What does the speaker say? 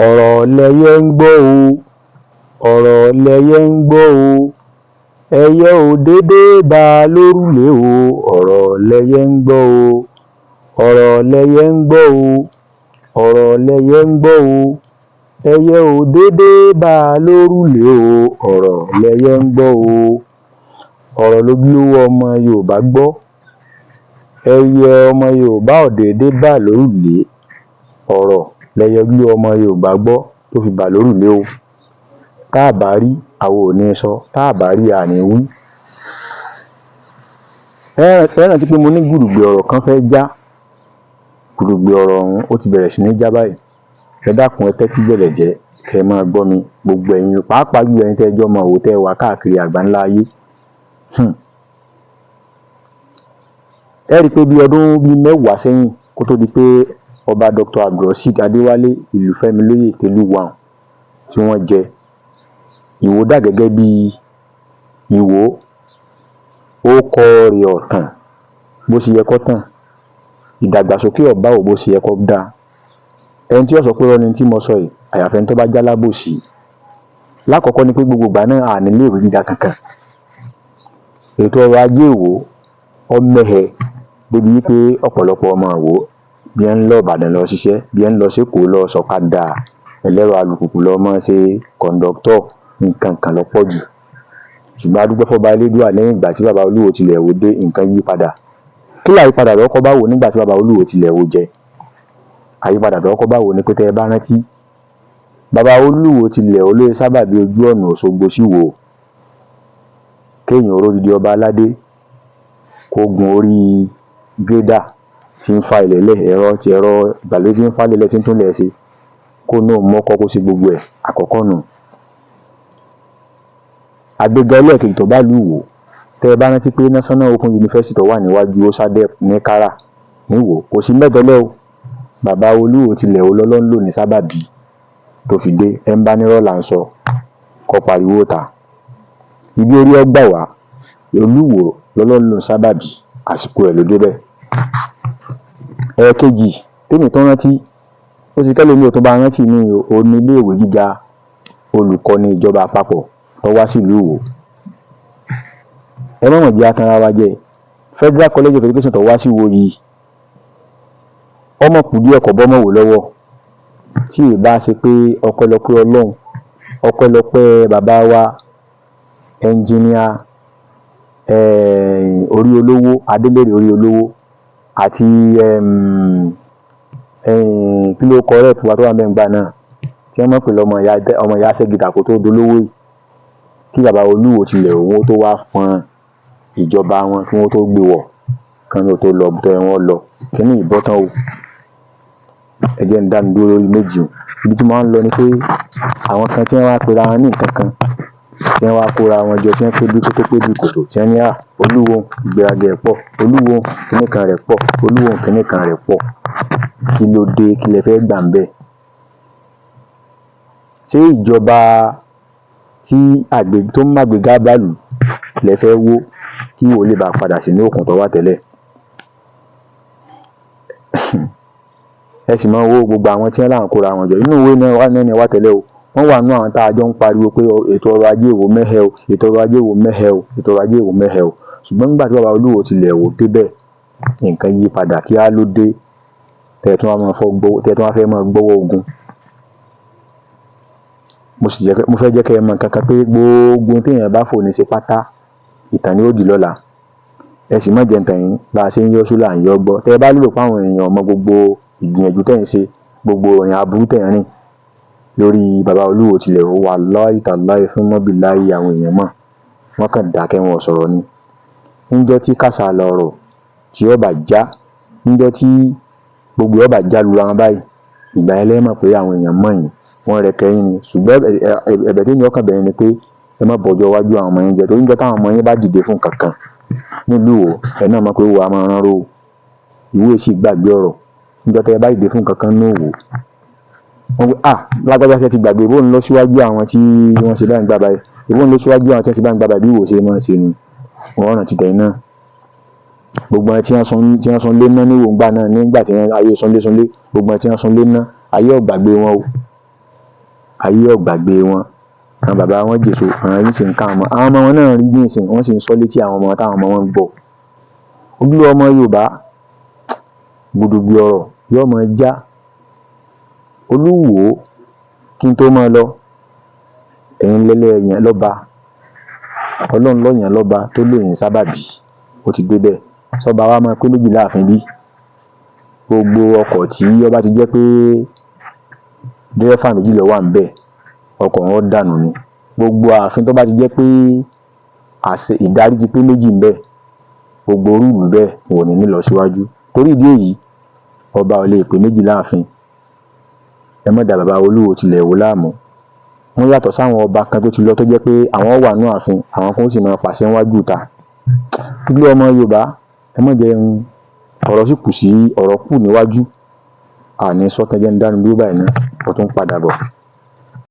Ọ̀rọ̀ lẹyẹ ń gbọ́ o, ọ̀rọ̀ lẹyẹ ń gbọ́ o, ẹyẹ ò déédé bá lórùlé o, ọ̀rọ̀ lẹyẹ ń gbọ́ o, ọ̀rọ̀ lẹyẹ ń gbọ́ o, ọ̀rọ̀ lẹyẹ ń gbọ́ o, ẹyẹ ò déédé bá lórùlé o, ọ̀rọ̀ lẹyẹ ń gbọ́ o. Ọ̀rọ̀ lojúlówó ọmọ Yorùbá gbọ́, ẹyẹ ọmọ Yorùbá ò déédé bà lórùlé, ọ̀rọ̀ lẹyẹ ojúlówó ọmọ Yorùbá gbọ́ tó fi bà lórùlé o. Tá à bá rí, àwa ò ní sọ, tá à bá rí, a ní wí. Ẹ rántí pé mo ní gùdùgbẹ̀ ọ̀rọ̀ kan fẹ́ já, gùdùgbẹ̀ ọ̀rọ̀ ọ̀hún ó ti bẹ̀rẹ̀ sí ní já báyìí. Ẹ dákun, ẹ tẹ́tí bẹ̀lẹ̀jẹ́ kẹ́ ẹ máa gbọ́ mi, gbogbo ẹ̀yin, pàápàá jùlọ ẹ̀yin tẹ́ ẹ jọ́mọ Ìwó tẹ́ ẹ wà káàkiri àgbáńlá ayé. Ẹ rí i pé bí ọdún bíi 10 sẹ́yìn, kó tó di pé ọba Dr. Abdulrasheed Adéwálé Ìlúfẹ́milóyè Tẹlúwàún tí wọ́n jẹ, Ìwó dà gẹ́gẹ́ bí Ìwó, orúkọ rẹ̀ ò tàn bó ṣe yẹ kó tàn, ìdàgbàsókè ò bá Ìwó bó ṣe yẹ kó dáa. Ẹni tí ó sọ pé irọ́ ni tí mo sọ yìí, àyàfi ẹni tó bá jálábòsí. Lákọ̀ọ́kọ́ ni pé gbogbo ìgbà náà a ní iléèwé gíga kankan. Ètò ọrọ̀ ajé Ìwó ó mẹ́hẹ débi wípé ọ̀pọ̀lọpọ̀ ọmọ Ìwó bí wọ́n ń lọ Ìbàdàn lọ ṣiṣẹ́, bí wọ́n ń lọ sékòó lọ sọ̀kadà ẹlẹ́rọ alùpùpù lọ máa ṣe kọ̀ǹdọ́tọ̀, nǹkan kan ló pọ̀ jù. Ṣùgbọ́n a dúpẹ́ fọ́ba Elédùà, lẹ́yìn ìgbà tí bàbá Olúwo tilẹ̀ Ìwó dé, nǹkan yí padà. Kí làyípadà tó kọ́kọ́ bá Ìwó nígbà tí bàbá Olúwo tilẹ̀ Ìwó jẹ? Àyípadà tó kọ́kọ́ bá Ìwó ni pé, tẹ́ ẹ bá rántí, bàbá Olúwo tilẹ̀ Ìwó ló ṣe sábàbí ojú ọ̀nà Òṣogbo sí Ìwó. Kéèyàn ó ródidi ọba aládé kó gun orí grédà tí ń fa ilẹ̀ lẹ̀, ẹ̀rọ ti ẹ̀rọ ìgbàlódé tí ń fálẹ̀ lẹ̀, tí ń túnlẹ̀ ṣe, kó náà mọ́kọ́ kó ṣe gbogbo ẹ̀, àkọ́kọ́ nù. Àgbéga ẹlẹ́ẹ̀kejì tó bá ìlú Ìwó, tẹ́ ẹ bá rántí pé National Open University tó wà níwájú OSADEP ní Kárà níwò kò sí mẹ́tẹ́lẹ̀ o. Bàbá Olúwo tilẹ̀ Ìwó lọ́lọ́ ń lò ní sábàbí tó fi dé. Ẹ̀ ń bá nírọ́ là ń sọ, kó pariwo ta. Ibi orí ọgbà wá, Olúwo lọ́lọ́ ń lò ní sábàbí, àsìkò ẹ̀ ló débẹ̀. Ẹ̀ẹ̀kejì tèmi tó rántí, ó ti kẹ́lòmíì ò tó bá rántí mi ò ní iléèwé gíga olùkọ́ni ìjọba àpapọ̀ tó wá sílùú Ìwó. Ẹ má mọ̀ jẹ́ atanra wa jẹ. Federal College of Education tó wá sí Ìwó yìí, ọmọ kù díẹ̀ kọ́ bọ́mọ̀ wò lọ́wọ́. Tí ì bá ṣe pé ọpẹ́lọpẹ́ Ọlọ́run, ọpẹ́lọpẹ́ bàbá wa ẹnjìníà orí olówó Adélèrè orí olówó àti kí ló kọ rep wa tó wà níbẹ̀ ńgbà náà tí wọ́n mọ̀ pé lọ́mọ ìyá, ọmọ ìyá Ṣẹ́gità kó tó dolówó yìí, kí bàbá Olúwo tilẹ̀ Ìwó tó wá fọn ìjọba wọn, kí wọ́n tó gbé wọ̀, kán ní ó tó lọ tó yẹ wọ́n lọ kíní ìbọn tán o. Ẹ jẹ́ ń dánu dúró lórí méjì o. Ibi tí mo wá ń lọ ni pé àwọn kan tí wọ́n wá pera wọn ní nǹkan kan, tí wọ́n wá kóra wọn jọ, tí wọ́n pé bí kótó pé bí kòtò, tí wọ́n ní à Olúwo ìgbéraga ẹ̀ pọ̀, Olúwo kíní kan rẹ̀ pọ̀, Olúwo kíní kan rẹ̀ pọ̀, kí ló dé? Kí lẹ fẹ́ gbà ńbẹ̀? Ṣé ìjọba tí àgbè tó ń mágbèéká bálùú lẹ fẹ́ wó kí Ìwó lè bá padà sínú òkùnkùn tó wà tẹ́lẹ̀? Ẹ sì máa wo gbogbo àwọn tí wọ́n láwọn kóra wọn jọ inú ìwé náà wà náà ní wà tẹ́lẹ̀ o. Wọ́n wà nínú àwọn tá a jọ ń pariwo pé ètò ọrọ̀ ajé Ìwó mẹ́hẹ o, ètò ọrọ̀ ajé Ìwó mẹ́hẹ o, ètò ọrọ̀ ajé Ìwó mẹ́hẹ o. Ṣùgbọ́n nígbà tí bàbá Olúwo tilẹ̀ Ìwó débẹ̀, nǹkan yí padà. Kí á ló dé tẹ́ ẹ tún wá máa fọ́ gbọ́, tẹ́ ẹ tún wá fẹ́ máa gbọ́wọ́ ogun? Mo sì jẹ́, mo fẹ́ jẹ́ kẹ́ ẹ mọ̀ nǹkan kan pé gbogbo ohun téèyàn bá fò ní ṣe pátá, ìtàn ni ó di lọ́la. Ẹ sì má jẹ́ n tàn yín, bá a ṣe ń yọ́ sú là ń yọ́ gbọ́. Tẹ́ ẹ bá lérò pé àwọn èèyàn mọ gbogbo ìgbìyànjú tẹ́ ẹ̀ ń ṣe, gbogbo ìrìn aburú tẹ́ ẹ̀ ń rìn lórí bàbá Olúwo tilẹ̀ Ìwó, wàláhì tàláhì fún mọ́bìláì, àwọn èèyàn mọ̀, wọ́n kàn dákẹ́, wọn ò sọ̀rọ̀ ni. Níjọ́ tí kàsálà ọ̀rọ̀ tí ó bá já, níjọ́ tí gbogbo ẹ̀ ó bá já lura wọn báyìí, ìgbà yẹn lẹ́ mọ̀ pé àwọn èèyàn mọ̀ yín, wọ́n rẹkẹ yín ni. Ṣùgbọ́n ẹ̀bẹ̀ témi ó kàn bẹ̀ yín ni pé ẹ má bọjọ́ iwájú àwọn ọmọ yín jẹ́, torí níjọ́ táwọn ọmọ yín bá dìde fún nǹkan kan nílùú Ìwó, ẹ̀ náà mọ̀ pé Ìwó á máa rán ró o, Ìwó sì gbàgbé ọ̀rọ̀. Níjọ́ tẹ́ ẹ bá dìde fún nǹkan kan nínú Ìwó, wọ́n wí à lágbájá, ṣe ti gbàgbé bóun lọ síwájú àwọn tí wọ́n ṣe báyìí ń gbà báyìí, ìbóun lọ síwájú àwọn tí wọ́n ṣe báyìí ń gbà báyìí, bí Ìwó ṣe máa ń ṣe nu, wọ́n rántí tẹ̀yin náà. Gbogbo àwọn tí wọ́n sun, tí wọ́n sun lé ná níwò ńgbà náà, nígbà tí ayé sunlé sunlé, gbogbo àwọn tí wọ́n sun lé ná, ayé ò gbàgbé wọn o. Ayé ò gbàgbé wọn. Àwọn bàbá wọn jèso, àwọn yìí sì ń ká àwọn ọmọ. Àwọn ọmọ wọn náà rí nísìn, wọ́n sì ń sọ létí àwọn ọmọ táwọn ọmọ wọn ń gbọ́. Ojúlówó ọmọ Yorùbá, gbùdùgbù ọ̀rọ̀ yóò máa já. Olúwo, kí n tó máa lọ, ẹ̀yin lẹ́lẹ́ yàn lọ́ba. Ọlọ́run ló yàn lọ́ba tó lò yín sábàbí, ó ti débẹ̀. Sọba wa máa pé méjì láàfin bí? Gbogbo ọkọ̀ tí ó bá ti jẹ́ pé dírẹ́fà méjì ló wà ńbẹ̀, ọkọ̀ wọn ó dànù ni. Gbogbo ààfin tó bá ti jẹ́ pé àṣẹ ìdarí ti pé méjì ńbẹ̀, gbogbo irú ìlú bẹ́ẹ̀ wọn ò ní nílọsíwájú. Torí ìdí èyí, ọba ò lè pé méjì láàfin. Ẹ má da bàbá Olúwo tilẹ̀ Ìwó láàmú. Wọ́n yàtọ̀ sáwọn ọba kan tó ti lọ, tó jẹ́ pé àwọn wà nínú ààfin, àwọn kan ó sì máa pàṣẹ níwájú ìta. Ojúlówó ọmọ Yorùbá, ẹ má jẹ́ n ọ̀rọ̀ sì kù sí ọ̀rọ̀ kù níwájú. Àní sọ́tàn, jẹ́ ń dánu dúró báyìí ná, mo tún ń padà bọ̀.